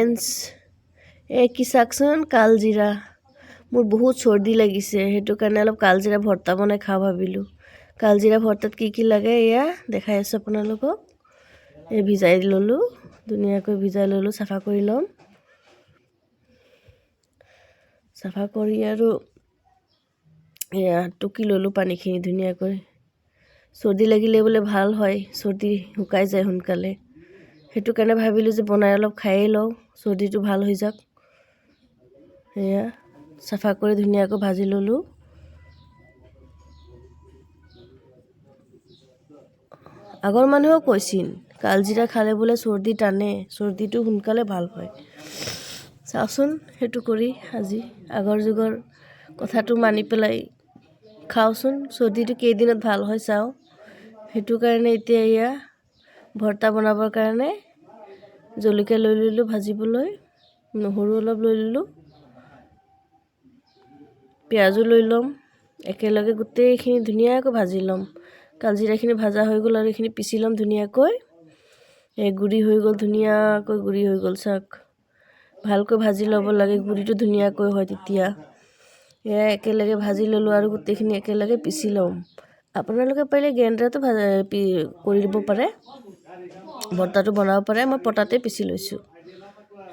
Friends, এই কি চাওকচোন, কালজিৰা। মোৰ বহুত চৰ্দি লাগিছে, সেইটো কাৰণে অলপ কালজিৰা ভৰ্তা বনাই খাওঁ ভাবিলোঁ। কালজিৰা ভৰ্তাত কি কি লাগে এয়া দেখাই আছোঁ আপোনালোকক। এই ভিজাই ল'লোঁ, ধুনীয়াকৈ ভিজাই ল'লোঁ, চাফা কৰি ল'ম। চাফা কৰি আৰু এয়া টুকি ল'লোঁ পানীখিনি ধুনীয়াকৈ। চৰ্দি লাগিলে বোলে ভাল হয়, চৰ্দি শুকাই যায় সোনকালে। সেইটো কাৰণে ভাবিলোঁ যে বনাই অলপ খায়েই লওঁ, চৰ্দিটো ভাল হৈ যাওক। এয়া চাফা কৰি ধুনীয়াকৈ ভাজি ল'লোঁ। আগৰ মানুহেও কৈছিল কালজিৰা খালে বোলে চৰ্দি টানে, চৰ্দিটো সোনকালে ভাল হয়। চাওঁচোন সেইটো কৰি আজি আগৰ যুগৰ কথাটো মানি পেলাই খাওঁচোন, চৰ্দিটো কেইদিনত ভাল হয় চাওঁ। সেইটো কাৰণে এতিয়া এয়া ভৰ্তা বনাবৰ কাৰণে জলকীয়া লৈ ল'লোঁ ভাজিবলৈ, নহৰু অলপ লৈ ল'লোঁ, পিঁয়াজো লৈ ল'ম। একেলগে গোটেইখিনি ধুনীয়াকৈ ভাজি ল'ম। কালজিৰাখিনি ভাজা হৈ গ'ল আৰু এইখিনি পিচি ল'ম ধুনীয়াকৈ। এই গুড়ি হৈ গ'ল, ধুনীয়াকৈ গুড়ি হৈ গ'ল চাওক। ভালকৈ ভাজি ল'ব লাগে, গুড়িটো ধুনীয়াকৈ হয় তেতিয়া। এয়া একেলগে ভাজি ল'লোঁ আৰু গোটেইখিনি একেলগে পিচি ল'ম। আপোনালোকে পাৰিলে গ্ৰাইণ্ডাৰতো কৰি দিব পাৰে, ভৰ্তাটো বনাব পাৰে। মই পটাতে পিচি লৈছোঁ।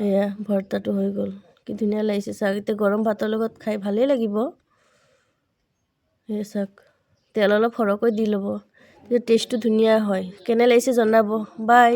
এয়া ভৰ্তাটো হৈ গ'ল, কি ধুনীয়া লাগিছে চাওক। এতিয়া গৰম ভাতৰ লগত খাই ভালেই লাগিব। এয়া চাওক, তেল অলপ সৰহকৈ দি ল'ব, তেতিয়া টেষ্টটো ধুনীয়া হয়। কেনে লাগিছে জনাব। বাই।